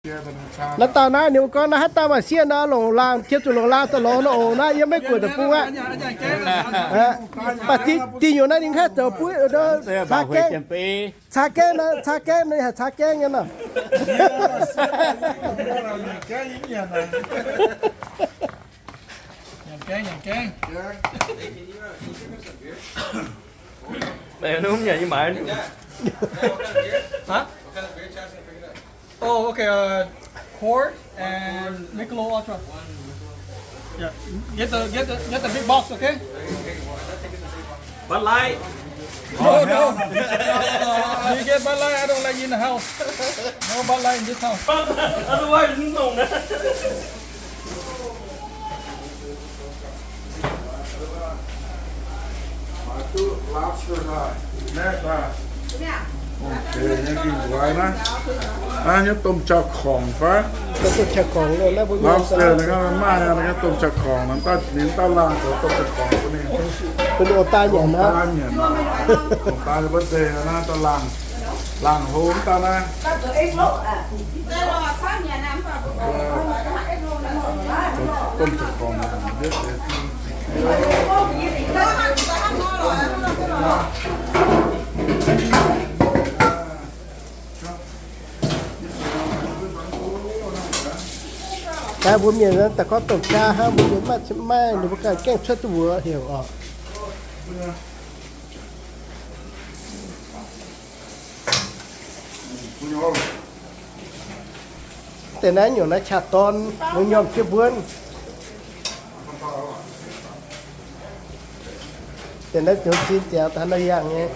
Naaiv dauh naaiv ninh mbuo gorngv naaiv haaix dauh maaih sieqv nor, longc laangh, jiex zuqc longc laangh daaih lorz nor oc. Naaiv yiem Meiv Guoqv deic-bung aqv. Baac dinh nyungc naaiv ninh haih zoux buov, caa gaengh, caa gaengh, caa gaengh, ninh haih caa gaengh nyei nor. Huh? Oh, okay. Uh, Coors and Michelob Ultra. Yeah, get the, get the, get the big box, okay? Bud Light. Oh, no. You get Bud Light, I don't let you in the house. No Bud Light in this house. Otherwise, you know that. Maiv duqv lobster daaih, naeqv daaih. Okay, nyei gengh nzueic naaiv. Naaiv nyei domh jauv-korngc fai? Domh jauv-korngc, lobster ninh maaih, ninh domh jauv-korngc, ninh daaih laangh zoux domh jauv-korngc bun ninh. Bun ninh daaih nyanc, daaih nyanc, daaih mbuo deix naaiv daaih laangh, laangh hlo daaih naaiv. Domh jauv-korngc Naaiv mbuo mienh daaih gorngv domh jaa hnangv, mbuo mienh maiv maaih, ninh mbuo ganh gaengh cuotv duqv mbuox heuc oc. Deix naaiv nyungc naaiv qaqv dorn, mbuo nyormh jienv mbuonv. Deix naaiv zoux zinh ziangx daaih nor yangh nyei.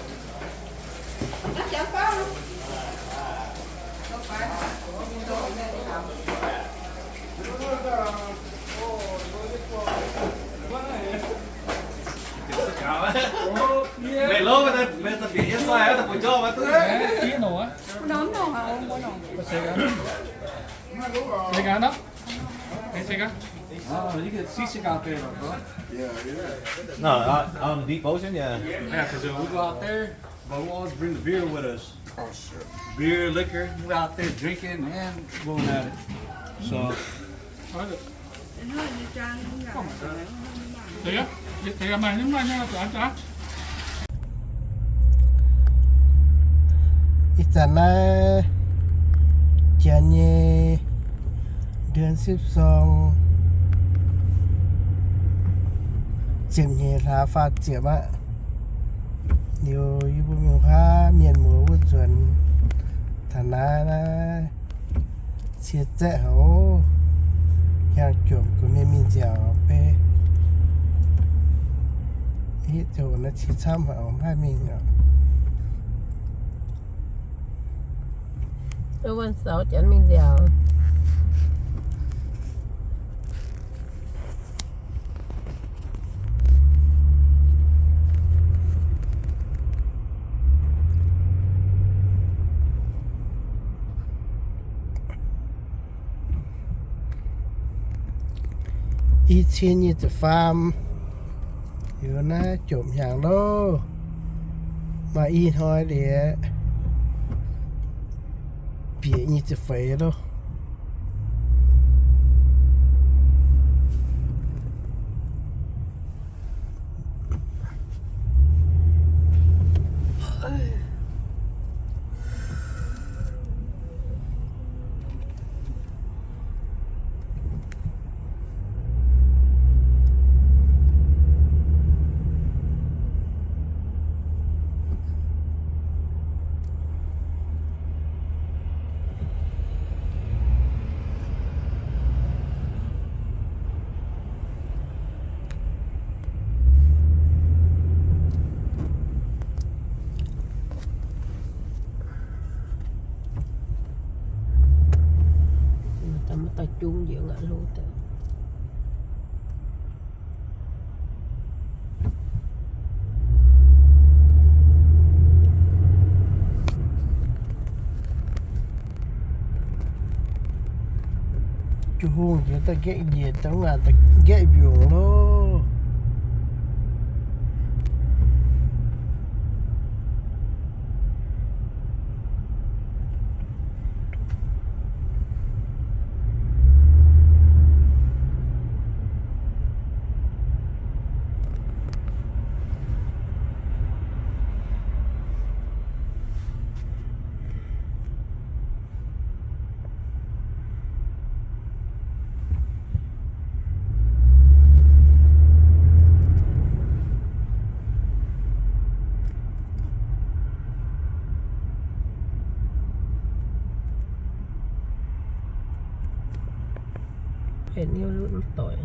Oh, you can see six out there, bro. Yeah, yeah. No, out, out in deep ocean, yeah. Yeah, 'cause, uh, we go out there, but we always bring the beer with us. Oh, shit. Beer, liquor, we out there drinking and going at it. So. Ih zanc naaiv janx nyei เดือนสิบสอง ziepc nyeic hlaax faah ziepc aqv. Liuz yie mbuo mingh huaav mienh muoz wuov nzuonx taux naaiv naaiv cie zaeqv haic, hiaangx jomc gu'nyuoz mingh nziaauc bei. Hitv zoqc naaiv cie camv haic, maiv mingh aqv. Wuov วันเสาร์ janx mingh nziaauc. I cin nyic ziepc faam, liuz naaiv jomc hnyangx loh. Maaih i hnoi liuz, bieqc nyic ziepc feix loh. Ju hungh jiex daaih nqaeqv njiec daaih, ngaanc daaih nqaeqv mbiungc loh. Niu lutv mv doic.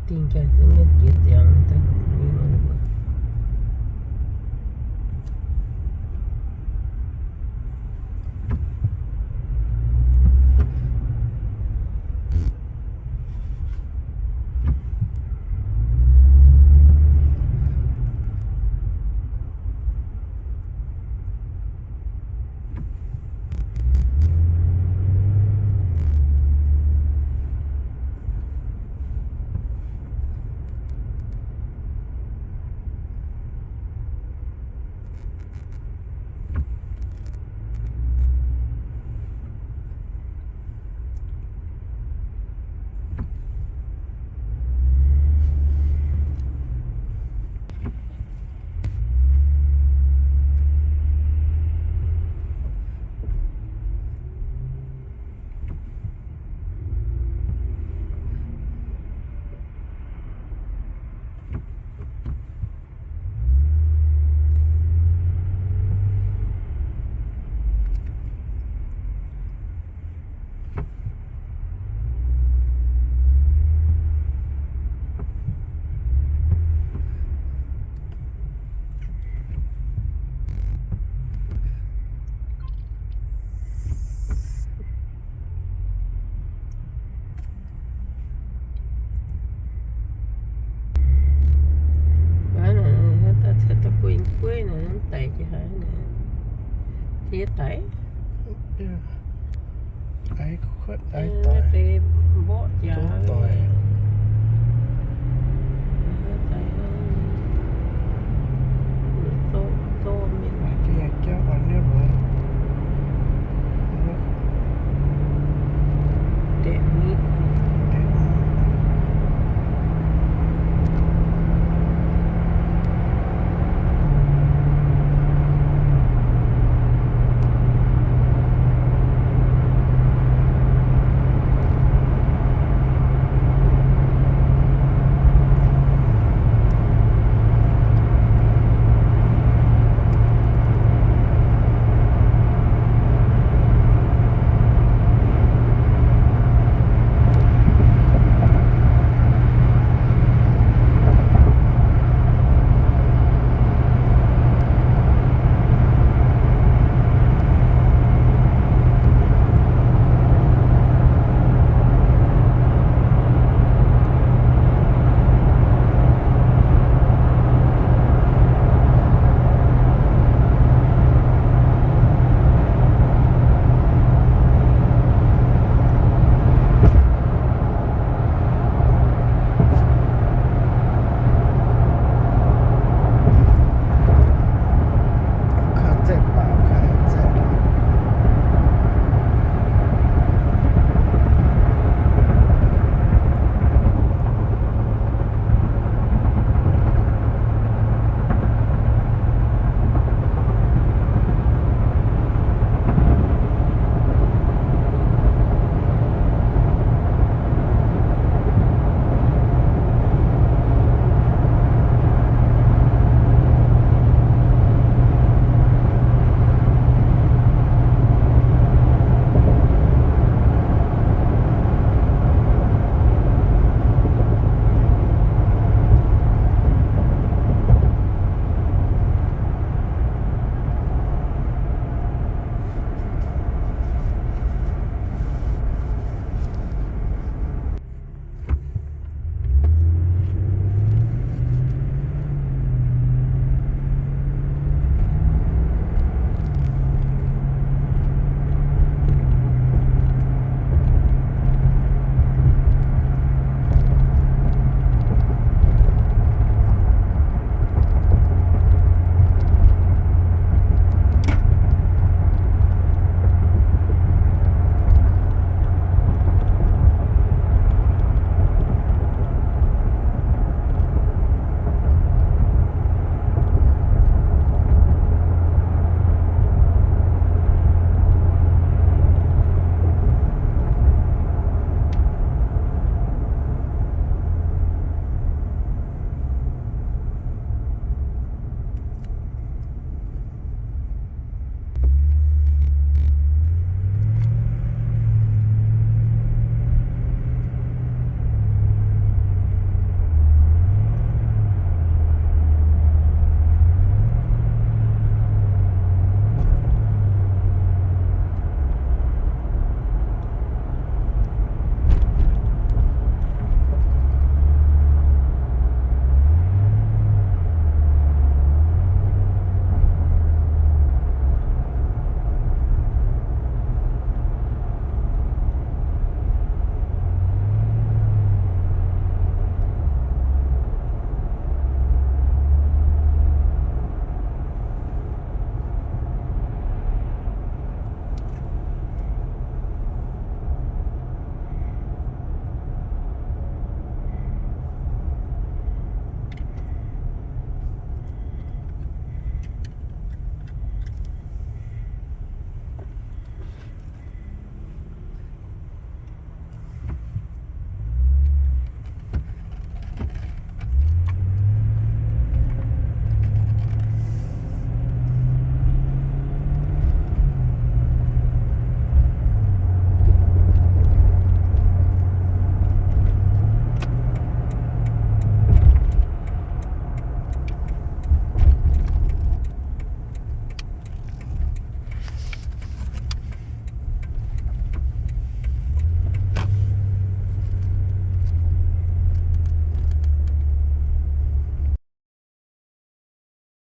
Dingh jaax zunv mienh jiex ziangx daaih mingh wuov. Daaih gueix gueix naaiv daic jiex haaix naaiv, diev daic. Deix mborqv jaax doic.